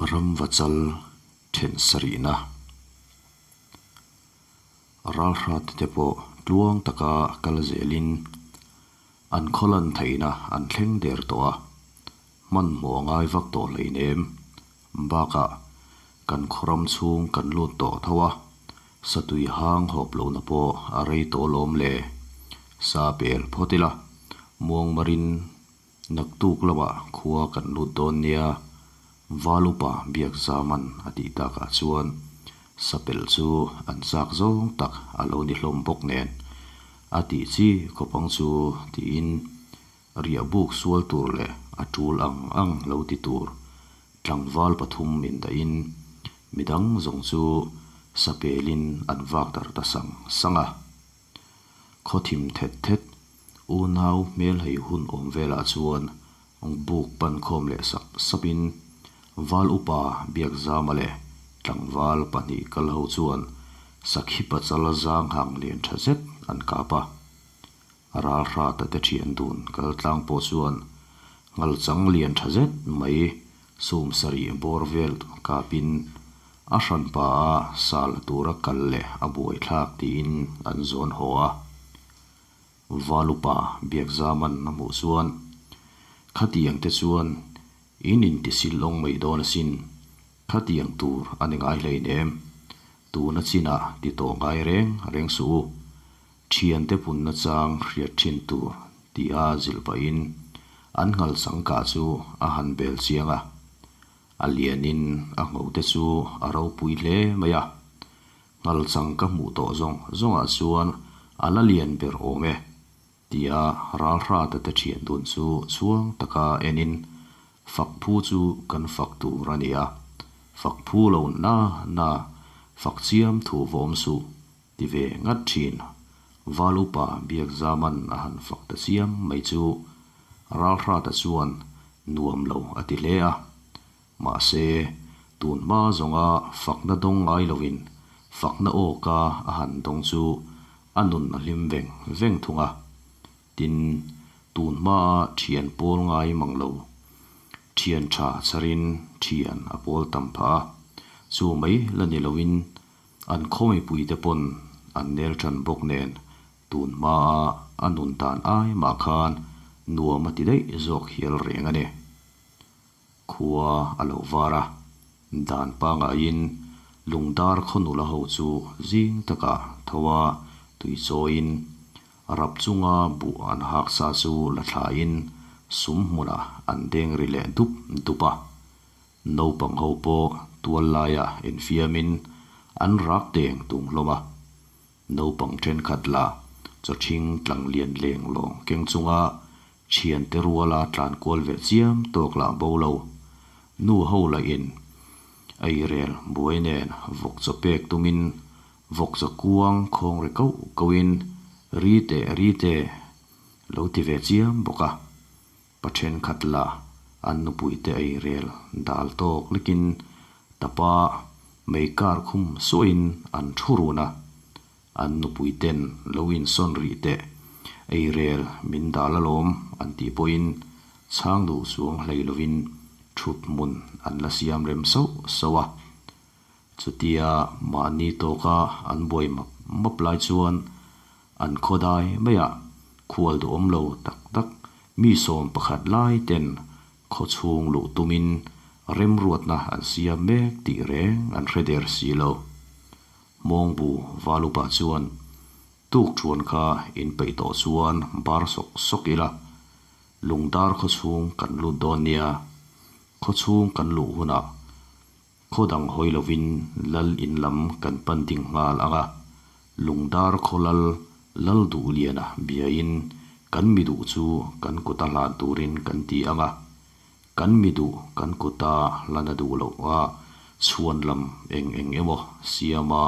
Ramvachal then sarihna Ralhrat te pawh tluang taka kal zelin an khawlan theihna an thleng der tawh a, hmanhmawh a ngai vak tawh hleinem. Bakah kan khawram chhung kan lut tawh tho a, satui hang hawp lohna pawh a rei tawh lawm le. Sa pel phawt ila, muangmarin Naktuk lamah khua kan lut dawn nia, Val upa Biakzaman a tih takah chuan sapel chu an chak zawng tak a lo ni hlawm bawk nen a tih chi khawp ang chu tiin riah buk sual tur leh a tul ang ang lo ti tur tlangval pathum min dahin midang zawng chu sapelin an vak darh ta sang sang a. Khaw thim thet thet unau hmel hei hun awm velah chuan buk pan khawm leh sap sapin Val upa Biakzama leh tlangval pahnih kal ho chuan Sakhi pachal zang hang lian tha zet an kap a. Ralhrata te thian dun kal tlang pawh chuan ngalchang lian tha zet mai sum sarih bawr vel kapin A hranpa a sal tura kal leh a buaithlak tiin an zawn haw a. Valupa Biakzaman a hmuh chuan, Khatiang te chuan in intisil awng mai dawn asin, khatiang tur a ni ngai hleinem, tuna chinah ti tawh ngai reng reng suh u, thiante punna chang hriat thin tur tia zilh pahin an nghalchang kah chu a han bel chiang a. A lianin a ngho te chu a ropui hle mai a, nghalchang ka hmuh tawh zawng zawngah chuan a la lian ber awm e, tia Ralhrata te thian dun chu chhuang taka enin fak phu chu kan fak tur a ni a, fak phu lo na na fak chiam thu vawm suh ti ve ngat thin. Val upa Biakzaman a han fak ta chiam mai chu Ralhrata chuan nuam lo a ti hle a. Mahse, tun hma zawnga fakna dawng ngai loin fakna awka a han dawng chu a nun a hlim veng veng thung a. Tin, tun hmaa thian pawl ngai mang lo, thian tha chharin thian a pawl tam phah a. Chu mai la ni loin An khawmipuite pawn an nel tan bawk nen tun hmaa a nun dan ai mah khan nuam a ti daih zawk hial reng a ni. Khua a lo var a, dan pangaiin lungdar khaw nula ho chu zing takah tho a tui chawiin rap chunga buh an hak sa chu la thlain sum hmunah an deng ri leh dup dup a. Naupang ho pawh tual laia infiamin an rak teng tung hlawm a. Naupang thenkhat la chawthing tlang lian leng lawng keng chunga thiante ruala tlan kual ve chiam tawk lah bo lo. Nu ho lahin eirel buai nen vawk chaw pek tumin vawk chaw kuang khawng ri koh kohin ri teh ri teh lo ti ve chiam bawk a. Pa thenkhat la an nupuite ei rel dal tawk lekin tapa mei kar khum suahin an thu run a, an nupuiten lo insawn rih teh ei rel min dal alawm an tih pawhin chhang duh chuang hlei lovin thut hmun an la siam rem sauh sauh a. Chutia mahni tawka an buai map map lai chuan an khawdai maiah khual duhawm lo tak tak mi sawm pakhat lai ten khaw chhung luh tumin remruatna an siam mek tih reng an hre der si lo. Mawngbu Valupa chuan tuk thuan kha in peih tawh chuan bar sawk sawk ila, lungdar khaw chhung kan lut dawn nia, khaw chhung kan luh hunah Khaw dang hawi lovin lal in lam kan pan ding nghal ang a, Lungdar khaw lal lal duh liana biain kan mi duh chu kan kuta hlan turin kan ti ang a, kan mi duh kan kuta hlan a duh loh a chhuan lam eng eng emaw siama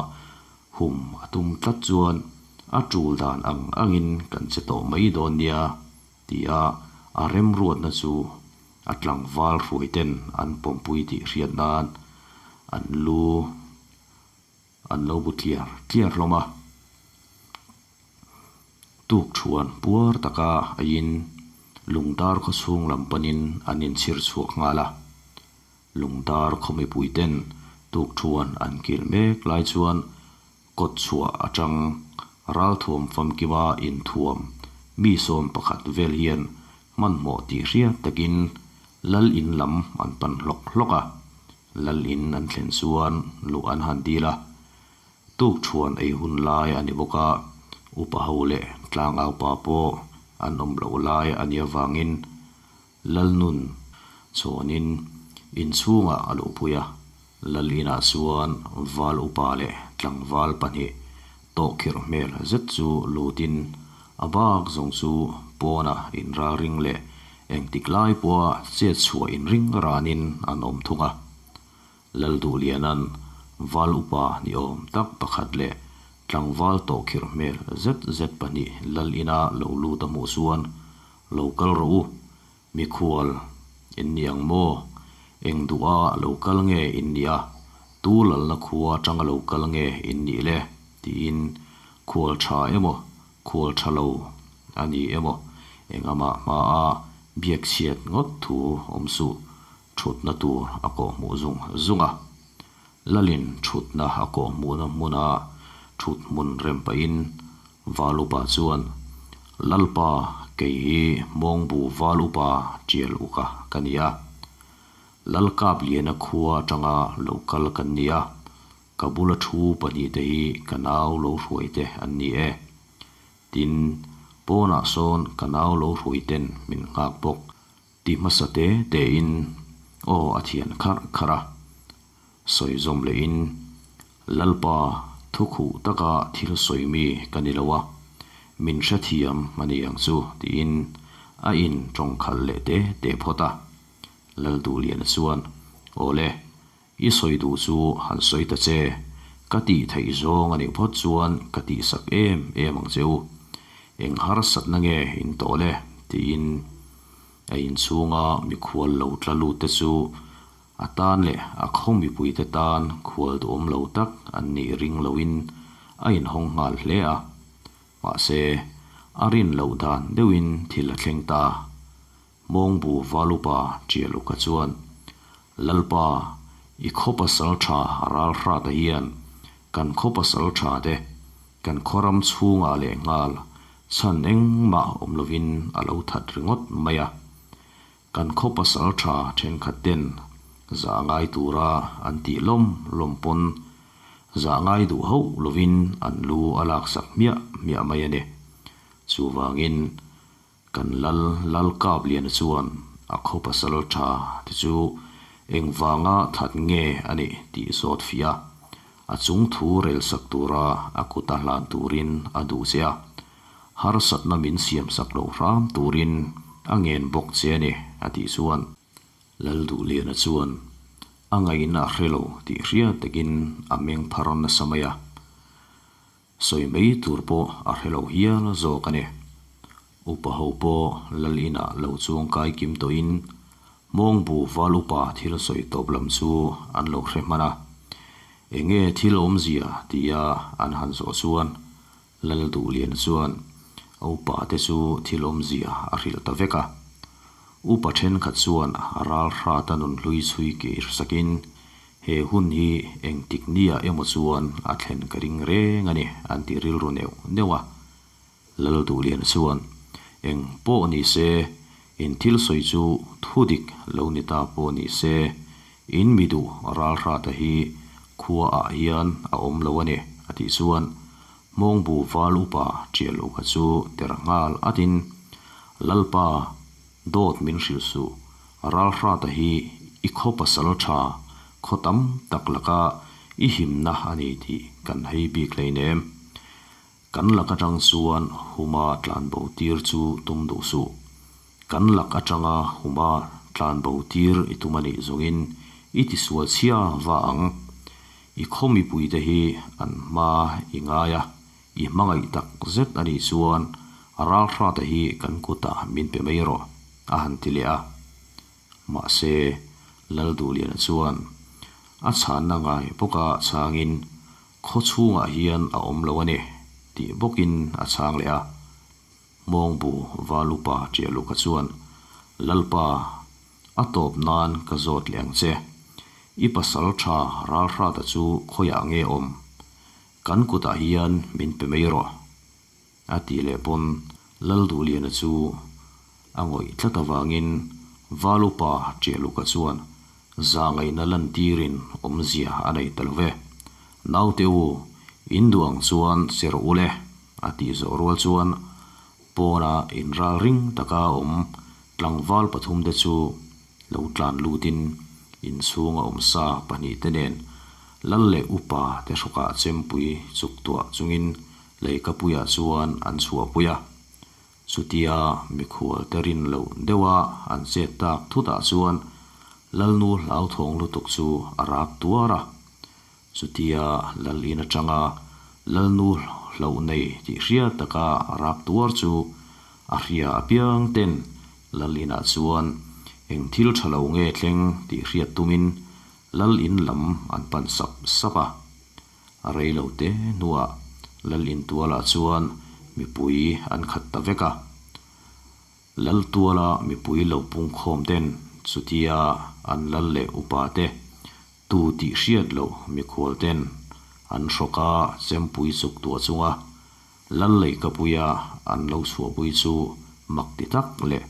hum a tum tlat chuan a tul dan ang angin kan che tawh mai dawn nia tia a remruatna chu A tlangval hruaiten an pawmpui tih hriat nan an lu an lo bu tliar tliar hlawm a. Tuk thuan puar taka aiin lungdar khaw chhung lam panin an inchhir chhuak nghal a. Lungdar khaw mipuiten tukṭhuan an kil mek lai chuan kawtchhuah aṭang ralthuam famkima inthuam mi 11 vel hian hmanhmawh tih hriat takin Lal in lam an pan hlawk hlawk a. Lal in an thlen chuan luh an han dil a. Tukṭhuan ei hun lai a ni bawk a, upa ho leh tlangaupa pawh an awm loh lai a nih avangin Lalnun chhawnin inchhungah a luhpui a, Lal inah chuan val upa leh tlangval pahnih tawhkhirh hmel zet chu lutin a bak zawng chu pawnah inralring leh engtik lai pawha chet chhuah inring ranin an awm thung a. Lalduhliana'n val upa ni awm tak pakhat leh tlangval tawhkhirh hmel zet zet pahnih Lal ina lo lut a hmuh chuan, Lo kal rawh u, mikhual in ni ang maw? Eng duha lo kal nge in nih a, tu lalna khua atanga lo kal nge in nih le? tiin khual tha emaw khual tha lo a ni emaw engamah hmaa biak chhiat ngawt thu awm suh. Thutna tur a kawhhmuh zung zung a, Lalin thutna a kawhhmuhna hmuna thut hmun rem pahin Val upa chuan, Lalpa, kei hi Hmawngbu Val upa tial uka ka ni a, Lalkapliana khua atanga lo kal kan ni a, ka bula thu pahnihte hi ka nau lo hruaite an ni e. Tin, pawnah sawn ka nau lo hruaiten min nghak bawk. Ti hmasa te tein aw a thian kharh kharh a, sawi zawm lehin, Lalpa, thu khuh taka thil sawi mi ka ni lo a, min hrethiam a ni ang chu tiin a in tawng khalh leh te te phawt a. Lalduhliana chuan, Aw le, I sawi duh chu han sawi ta che, ka tih theih zawng a nih phawt chuan ka tihsak em em ang che u. Eng harsatna nge in tawh le? tiin a inchhunga mikhual lo tla lut te chu a tan leh a khaw mipuite tan khual duhawm lo tak an nih ring loin a inhawng nghal hle a. Mahse, a rin loh dan deuhin thil a thleng ta. Mawngbu Valupa Ṭialuka chuan, Lalpa, i khaw pasal ṭha Ralhrata hian kan khaw pasal ṭha te kan khaw ram chhungah leh nghal chhan engmah awm lovin a lo that ringawt mai a. Kan khaw pasal ṭha ṭhenkhat ten zah ngai tura an tih lawm lawm pawn zah ngai duh hauh lovin an lu a laksak hmiah hmiah mai a ni. Chuvangin Kan lal lal kap liana chuan a khaw pasal tha te chu engvanga that nge a nih tih zawt fiah a, a chung thu rel sak tura a kut a hlan turin a duh che a, harsatna min siam sak loh hram turin a ngen bawk che a ni a tih chuan Lalduhliana chuan a ngaihna a hre lo tih hriat takin a meng phar nasa mai a. Sawi mai tur pawh a hre lo hial zawk a ni. Upa ho pawh lal inah lo chuang kai kim tawhin Hmawngbu val upa thil sawi tawp lam chu an lo hre hman a. Enge thil awmzia tia an han zawh chuan Lal Duhlian chuan a upa te chu thil awmzia a hrilh ta vek a. Upa thenkhat chuan ral hrata nun hlui chhui kir sakin He hun hi engtik nia emaw chuan a thlen ka ring reng a ni, an ti rilru neuh neuh a. Lalduhliana chuan, Eng pawh ni se, in thil sawi chu thu dik lo ni ta pawh ni se, in mi duh ralhrata hi khua ah hian a awm lo a ni, a tih chuan Hmawngbu val upa Tial Uka chu ter nghal atin, Lalpa, Dawt min hrilh suh, Ralhrata hi i khaw pasal tha, khaw tam tak laka i himna a ni tih kan hei bik hleinem. Kan lak atang chuan huma tlanbo tir chu tum duh suh. Kan lak atanga huma tlanbo tir i tum a nih zawngin i tisual chhia va ang. I khaw mipuite hi an hma i ngai a, I hmangaih tak zet a nih chuan ralhrata hi kan kutah min pe mai rawh, a han ti leh a. Mahse, Lalduhliana chuan a chhanna ngai bawka chhangin khaw chhungah hian a awm lo a ni tih bawkin a chhang leh a. Hmawngbu Valupa Ṭialuka chuan, Lalpa, a tawp nan ka zawt leh ang che. I pasalṭha Ralhrata chu khawiah nge awm? Kan kutah hian min pe mai rawh, a tih leh pawn Lalduhliana chu a ngawih tlat avangin Val upa Ṭiahluka chuan zahngaihna lantirin awmzia a nei ta lo ve. Naute u, in duh ang chuan che rawh u le, a tih zawh rual chuan pawna inral ring taka awm tlangval pathumte chu lo tlan lutin inchhunga awmsa pahnihte nen Lal leh upa te hrawkah chempui chuk tuah chungin leikapuiah chuan an chhuahpui a. Chutia mikhual te rin loh deuha an chet tak thutah chuan Lalnu hlauthawng lutuk chu a rak tuar a. Chutia Lal in atanga Lalnu hlauh nei tih hriat taka rak tuar chu a hria apiang ten Lal inah chuan eng thil tha lo nge thleng tih hriat tumin Lal in lam an pan sap sap a. A rei lo te hnuah Lal in tualah chuan mipui an khat ta vek a. Lal tuala mipui lo pungkhawm ten chutia an lal leh upa te tu tih hriat loh mikhual ten an hrawk a chempui chuk tuah chunga Lal leikapuia an lo chhuahpui chu mak ti tak leh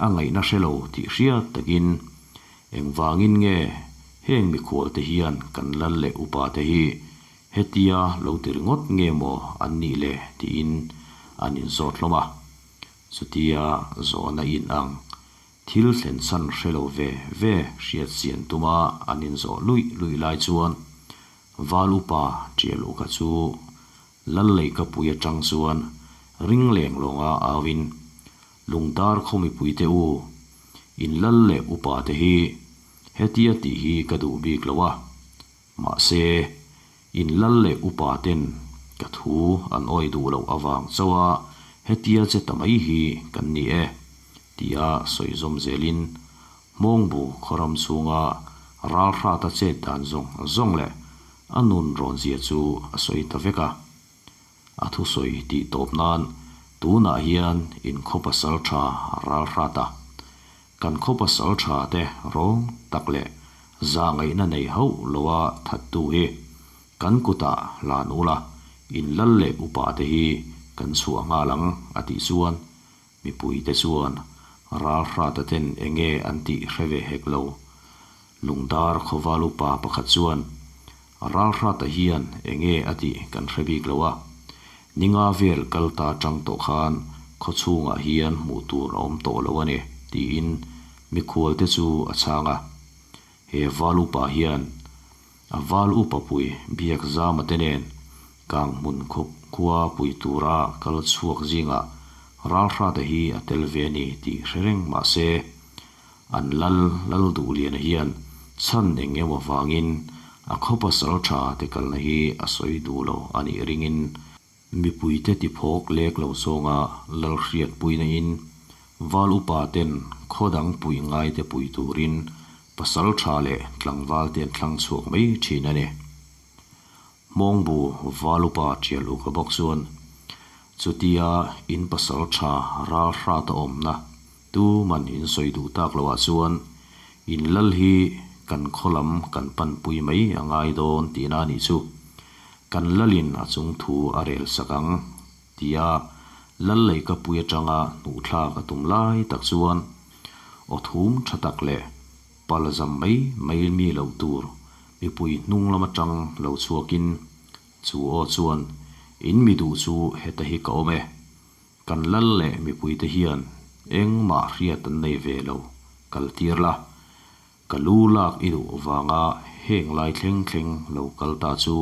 a ngaihna hre lo tih hriat takin engvangin nge heng mikhual te hian kan lal leh upa te hi hetia lo ti ringawt nge maw an nih le tiin an inzawt hlawm a. Chutia zawhna in ang thil thlen chhan hre lo ve ve hriat chian tuma an inzawh luih luih lai chuan Val upa Ṭialuka chu Lal leikapui atang chuan ring leng lawnga auin, Lungdar khaw mipuite u, in lal leh upa te hi hetia tih hi ka duh bik lo a, mahse, in lal leh upa ten ka thu an awi duh loh avang chauha hetia che ta mai hi kan ni e, tia sawi zawm zelin Hmawngbu khawram chhunga ralhrata chet dan zawng zawng leh a nun rawn zia chu a sawi ta vek a. A thusawi tih tawp nan tunah hian in khaw pasal tha ralhrata kan khaw pasal tha te rawng tak leh zahngaihna nei hauh loa thattu hi kan kutah hlan ula in lal leh upa te hi kan chhuah nghal ang a tih chuan Mipuite chuan ralhrata ten enge an tih hre ve hek lo. Lungdar khawval upa pakhat chuan, Ralhrata hian enge a tih kan hre bik lo a, ninga vel kal ta tang tawh khan khaw chhungah hian hmuh tur a awm tawh lo a ni, tiin mikhualte chu a chhang a. He val upa hian a val upa pui Biakzama te nen Kanghmun khua pui tura kal chhuak zingah Ralhrata hi a tel ve a ni tih hre reng mah se, an lal Lalduhliana hian chhan eng emaw vangin a khaw pasal tha te kalna hi a sawi duh lo a nih ringin Mipuite tiphawk lek lo zawnga Lalhriatpuina in Val upa ten khaw dang puih ngaite pui turin pasal tha leh tlangval te an thlang chhuak mai thin a ni. Hmawngbu Val upa tial uka bawk chuan chutia in pasal tha ral hrat a awmna tuman in sawi duh tak loah chuan in lal hi kan khaw lam kan panpui mai a ngai dawn tihna a nih chu. Kan lalin a chung thu a rel sak ang, tia lal leikapui atanga hnuhthlak a tum lai tak chuan aw thum tha tak leh pal zam mai mai mi loh tur mipui hnung lam atang lo chhuakin chu aw chuan in mi duh chu heta hi ka awm e, kan lal leh mipuite hian engmah hriat an nei ve lo, kal tir la, Ka lu lak i duh vanga heng lai thleng thleng lo kal ta chu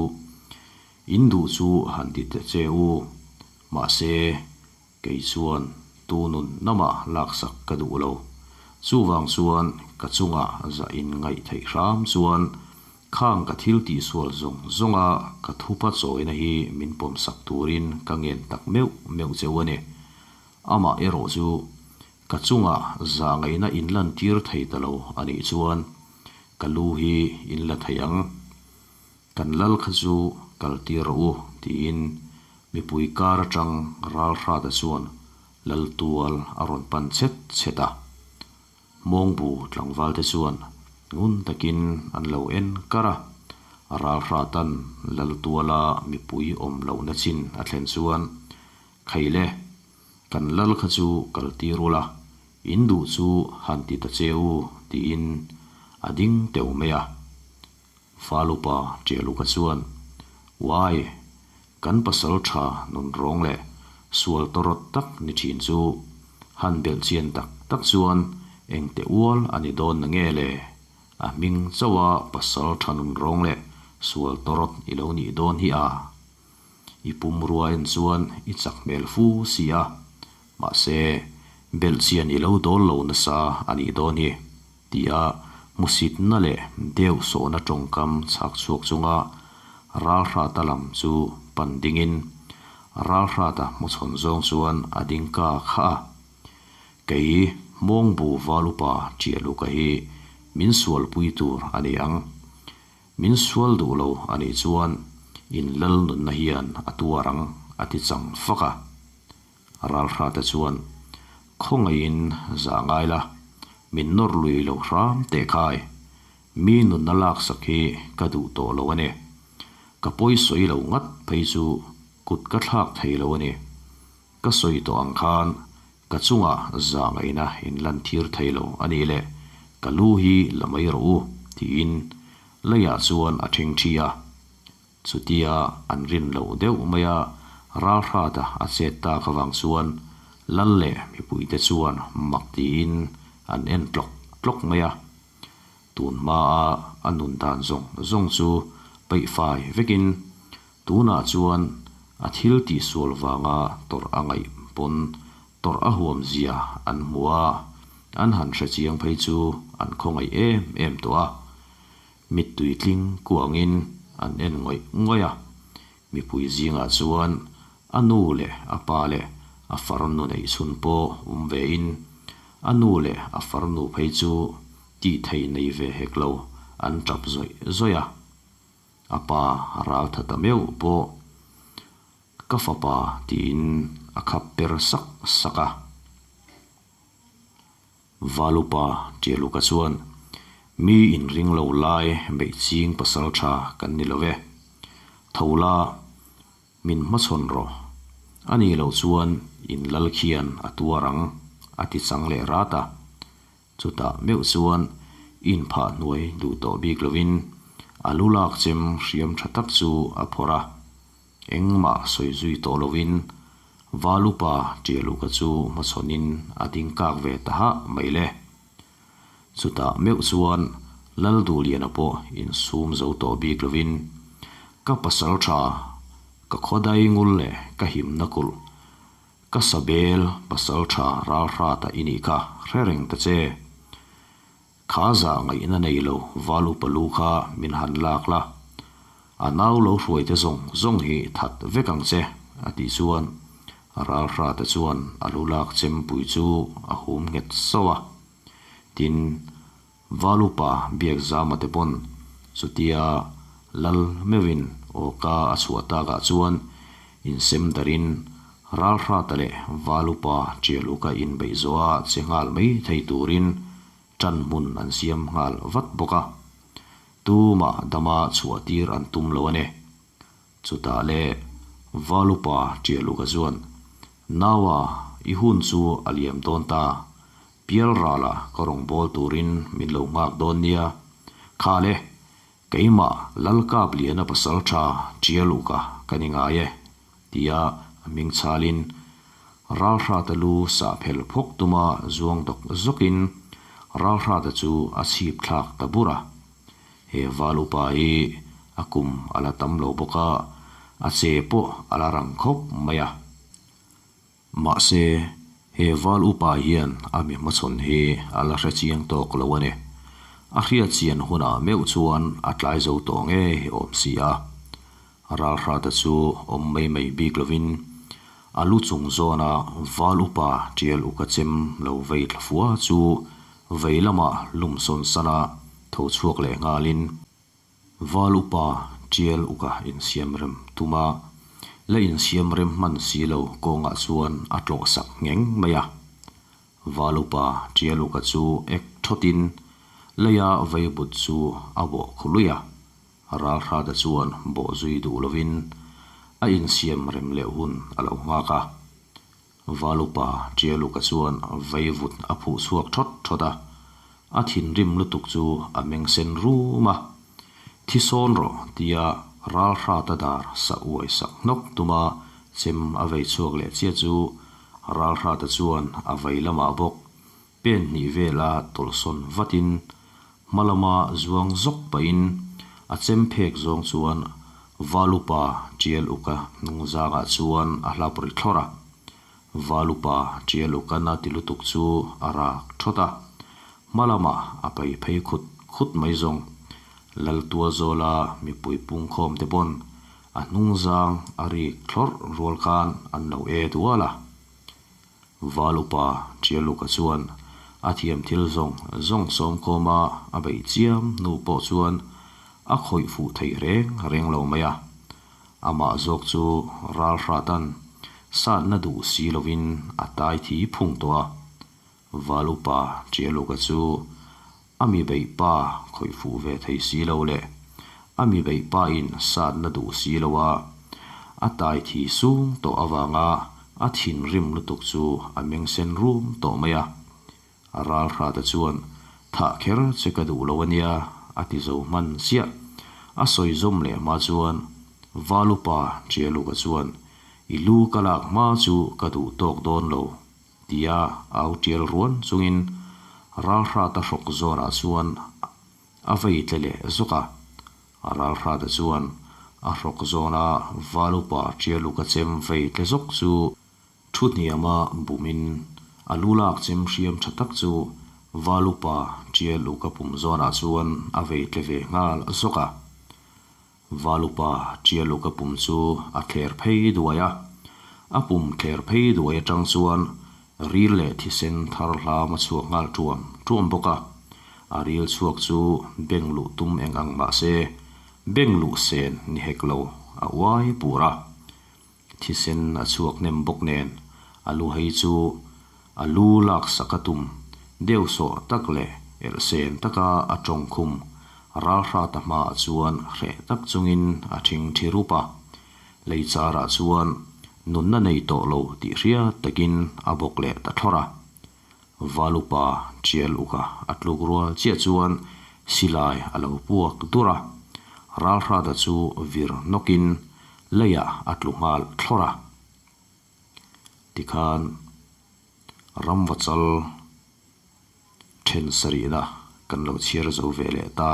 in duh chu han ti ta che u, mahse kei chuan tu nun namah laksak ka duh lo. Chuvang chuan ka chungah zah in ngaih theih hram chuan khang ka thil tihsual zawng zawnga ka thupa chawina hi min pawmsak turin ka ngen tak meuh meuh cheu a ni. Amah erawh chu Ka chungah zahngaihna in lantir thei ta lo a nih chuan ka lu hi in la thei ang. Kan lal kha chu kal tir rawh u tiin mipui kar atang Ralhrata chuan lal tual a rawn pan chhet chhet a. Hmawngbu tlangval te chuan ngun takin an lo en kar a. Ralhratan lal tuala mipui awm lohna chin a thlen chuan, Khai le, kan lal kha chu kal tir ula, in duh chu han ti ta che u, tiin a ding teuh mai a. Falupa Ṭialuka chuan, Uai, kan pasal ṭha nun rawng leh sual tawrawt tak ni ṭhin chu han belh chian tak tak chuan engte ual a ni dawn na nge le? A hming chauha pasal ṭha nun rawng leh sual tawrawt i lo nih dawn hi a. I pumrua en chuan i chak hmel fu si a, mahse belh chian i lo dawl lo nasa a nih dawn hi. Tia hmusitna leh deuh sawhna tawngkam chhak chhuak chunga Ralhrata lam chu pan dingin Ralhrata hmuchhawn zawng chuan a ding ka kha a. Kei Hmawngbu val upa Ṭialuka hi min sualpui tur a ni ang. Min sual duh lo a nih chuan in lal nunna hian a tuar ang a ti chang fak a. Ralhrata chuan, Khawngaihin zah ngai la, min nawr lui lo hram teh khai. Mi nunna laksak hi ka duh tawh lo a ni. Ka pawi sawi lo ngat phei chu kut ka thlak thei lo a ni. Ka sawi tawh ang khan ka chungah zah ngaihna in lan thir thei lo a nih leh ka lu hi la mai rawh u, tiin leiah chuan a theng thi a. Chutia an rin loh deuh mai a, Ralhrata a chet tak avang chuan Lal leh mipuite chuan mak tiin an en tlawk tlawk mai a. Tun hmaa a nun dan zawng zawng chu peih fai vekin tunah chuan a thil tihsual vanga tawrh a ngaih pawn tawrh a huam zia an hmu a, an han hre chiang phei chu an khawngaih em em tawh a. Mittui tling kuangin an en ngawih ngawih a, mipui zingah chuan a nu leh a pa leh a farnu neih chhun pawh awm vein a nu leh a farnu phei chu tih theih nei ve hek lo an tap zawih zawih a. A pa ral tha ta meuh pawh ka fapa tiin a khap per sak sak a. Valupa Ṭialuka chuan, Mi inring lo lai beih ching pasal ṭha kan ni lo e. Tho la, min hmachhawn rawh. A nih loh chuan in lal khian a tuar ang, a ti chang leh rat a. Chutah meuh chuan inphah hnuai duh tawh bik lovin a lu lak chem hriam ṭha tak chu a phawrh a. Engmah sawi zui tawh lovin Val upa Ṭialuka chu hmachhawnin a ding kak ve ta hah mai le. Chutah meuh chuan Lalduhliana pawh insum zo tawh bik lovin, Ka pasal ṭha, ka khawdai ngul leh ka himna kulh, ka sabel pasal ṭha ralhrata i nih kha hre reng ta che. Kha zah ngaihna nei lo val upa lu kha min han lak la, a nau lo hruai te zawng zawng hi that vek ang che, a tih chuan Ralhrata chuan a lu lak chempui chu a hum nghet sauh a. Tin, val upa Biakzama te pawn chutia lal meuhin awka a chhuah takah chuan insem darin Ralhrata leh val upa Ṭialuka inbeih zawha che nghal mai thei turin ṭan hmun an siam nghal vat bawk a, tumah dama chhuah tir an tum lo a ni. Chutah le val upa Ṭialuka chuan, Naua, i hun chu a liam dawn ta, pial ralah ka rawn bawl turin min lo nghak dawn nia, kha le, keimah Lalkapliana pasal ṭha Ṭialuka ka ni ngai e. Tia a hming chhalin Ralhrata lu sah phel phawk tuma zuang dawk zawkin Ralhrata chu a chhip thlak ta bur a. He val upa hi a kum a la tam lo bawk a, a che pawh a la rang khawp mai a. Mahse, he val upa hian a mi hmachhawn hi a la hre chiang tawk lo a ni. A hriat chian hunah meuh chuan a tlai zo tawh ngei awm si a. Ralhrata chu awm mai mai bik lovin a lu chung zawna val upa tial uka chem lo vei thla fua chu vei lamah lum sawn sana tho chhuak leh nghalin val upa tial uka insiam rem tuma la insiam rem hman si lo kawngah chuan a tlawh sak ngheng mai a. Val upa tial uka chu ek thawtin. Leia vaibut chu a bawh khu luih a, Ralhrata chuan bawh zui duh lovin a insiam rem leh hun a lo nghak a. Valupa Ṭialuka chuan vaivut a phuh chhuak ṭhawt ṭhawt a, a thinrim lutuk chu a meng sen rum a. Thi sawn rawh tia Ralhrata dar sa uai sak hnawk tuma chem a vei chhuak leh chiah chu Ralhrata chuan a vei lamah bawk Pen hnih vela tawlhsawn vatin hma lama zuang zawk pahin a chem phek zawng chuan Valupa Tial Uka hnung zangah chuan a hlap ri thlawrh a. Valupa Tial Uka na ti lutuk chu a rak thawt a, hma lamah a pai phei khut khut mai zawng. Laltualzawla mipui pungkhawm te pawn a hnung zang a rik thlawrh rual khan an lo e dual a. Val upa Ṭialuka chuan a thiam thil zawng zawng sawmkhawm a a beih chiam hnu pawh chuan a khawih fuh thei reng reng lo mai a. Amah zawk chu Ralhratan satna duh si lovin a tai thi phung tawh a. Val upa Ṭialuka chu a mi beih pa khawih fuh ve thei si lo leh a mi beih pa in satna duh si lo a, a tai thi sung tawh avanga a thinrim lutuk chu a meng sen rum tawh mai a. Ralhrata chuan, Thah kher che ka duh lo a nia, a ti zo hman chiah. A sawi zawm leh hma chuan Val upa Ṭialuka chuan, I lu ka lak hma chu ka duh tawk dawn lo, Tia au tial ruan chungin Ralhrata hrawk zawnah chuan a vei tle leh zawk a. Ralhrata chuan a hrawk zawna Valupa Tialuka chem vei tle zawk chu thu hniama bumin a lu lak chem hriam tha tak chu Valupa Tialuka pum zawnah chuan a vei tle ve nghal zawk a. Valupa Ṭialuka pum chu a thler phei duai a, a pum thler phei duai aṭang chuan ril leh thisen thar hlam a chhuak nghal ṭuam ṭuam bawk a. A ril chhuak chu beng luh tum eng ang mah se, beng luh sen ni hek lo a uai pur a. Thisen a chhuak hnem bawk nen a lu hei chu a lu lak sak a tum deuh sawh tak leh elhsen taka a tawng khum ralhrata hmaah chuan hreh tak chungin a thing thi rup a. Lei charah chuan nunna nei tawh lo tih hriat takin a bawk leh ta thlawrh a. Valupa Tial Uka a tluk rual chiah chuan silai a lo puak dur a, Ralhrata chu vir nawkin leiah a tlu nghal thlawrh a. Tikhan ramvachal then sarihna kan lo chhiar zo ve leh ta.